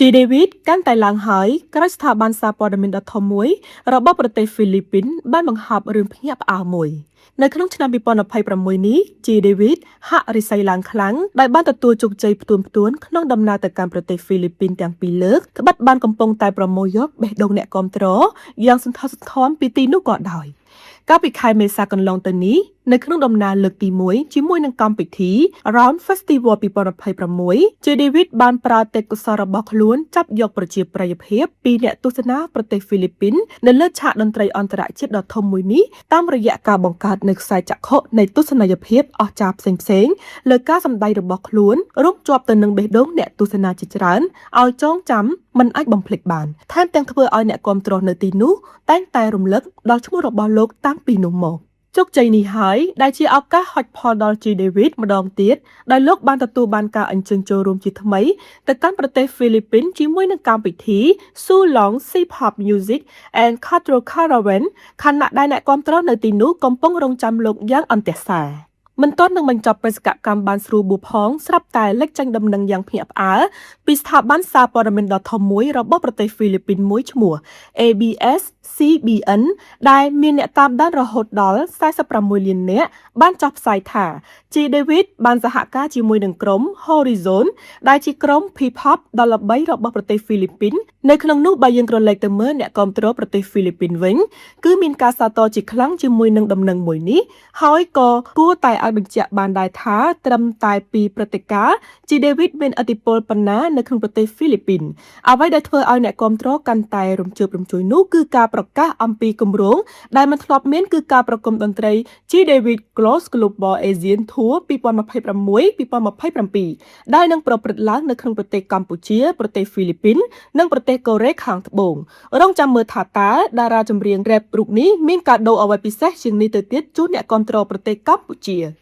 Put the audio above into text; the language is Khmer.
ជីដេវីតកាន់តែឡើងហើយក្រោយស្ថាប័នសារព័ត៌មានដ៏ធំមួយរបស់ប្រទេសហ្វីលីពីនបានបង្ហប់រឿងភ្ញាក់ផ្អើលមួយនៅក្នុងឆ្នាំ2026នេះជីដេវីតហាក់រិស័យឡើងខ្លាំងដោយបានទទួលជោគជ័យផ្ទួនៗក្នុងដំណើរទៅកាន់ប្រទេសហ្វីលីពីនទាំងពីរលើកត្បិតបានកំពុងតែប្រមូលយកបេះដូងអ្នកគាំទ្រយ៉ាងសន្ធោសន្ធំពីទីនោះក៏ដោយ កាលពីខែមេសាកន្លងទៅនេះនៅក្នុងដំណើរលើកទី1ជាមួយនឹងកម្មវិធី Round Festival 2026 J David បានប្រើទេពកោសល្យរបស់ខ្លួនចាប់យកប្រជាប្រិយភាពពីអ្នកទស្សនាប្រទេសហ្វីលីពីននៅលើឆាកតន្ត្រីអន្តរជាតិដ៏ធំមួយនេះតាមរយៈការបង្កើតនូវខ្សែចក្ខុនៃទស្សនីយភាពអស្ចារ្យផ្សេងៗលើការសម្ដែងរបស់ខ្លួនរួមជាប់ទៅនឹងបេះដូងអ្នកទស្សនាជាច្រើនឲ្យចងចាំមិនអាចបំភ្លេចបានថែមទាំងធ្វើឲ្យអ្នកគាំទ្រនៅទីនោះ តែងតែរំលឹកដល់ឈ្មោះរបស់លោកតាំងពីនោះមកជោគជ័យនេះហើយដែលជាឱកាសហុចផលដល់ G David ម្ដងទៀតដោយលោកបានទទួលបានការអញ្ជើញចូលរួមជាថ្មីទៅកាន់ប្រទេសហ្វីលីពីនជាមួយនឹងកម្មវិធី Sulong C-pop Music and Cultural Caravan ខណៈដែលអ្នកគាំទ្រនៅទីនោះកំពុងរង់ចាំលោកយ៉ាងអន្ទះសារមិនទាន់នឹងបញ្ចប់បេសកកម្មបានស្រួលបួផងស្រាប់តែលេចចេញដំណឹងយ៉ាងភ្ញាក់ផ្អើលពីស្ថាប័នសារព័ត៌មានដ៏ធំមួយរបស់ប្រទេសហ្វីលីពីនមួយឈ្មោះ ABS CBN ដែលមានអ្នកតាមដានរហូតដល់46លាននាក់បានចុះផ្សាយថា G David បានសហការជាមួយនឹងក្រុម Horizon ដែលជាក្រុម P-pop ដ៏ល្បីរបស់ប្រទេសហ្វីលីពីននៅក្នុងនោះបើយើងក្រឡេកទៅមើលអ្នកគាំទ្រប្រទេសហ្វីលីពីនវិញគឺមានការសាទរជាខ្លាំងជាមួយនឹងដំណឹងមួយនេះហើយក៏គួរតែឲ្យបញ្ជាក់បានដែរថាត្រឹមតែពីព្រឹត្តិការណ៍ G David មានឥទ្ធិពលប៉ុណ្ណានៅក្នុងប្រទេសហ្វីលីពីនអ្វីដែលធ្វើឲ្យអ្នកគាំទ្រកាន់តែរំជើបរំជួលនោះគឺការប្រកាសអំពីគម្រោងដែលមិនធ្លាប់មានគឺការប្រគំតន្ត្រី G David Glows Global Asian Tour 2026-2027ដែលនឹងប្រព្រឹត្តឡើងនៅក្នុងប្រទេសកម្ពុជាប្រទេសហ្វីលីពីននិងប្រទេសកូរ៉េខាងត្បូងរងចាំមើលថាតើតារាចម្រៀងរ៉េបរូបនេះមានកាដូអ្វីពិសេសជាងនេះទៅទៀតជូនអ្នកគាំទ្រប្រទេសកម្ពុជា។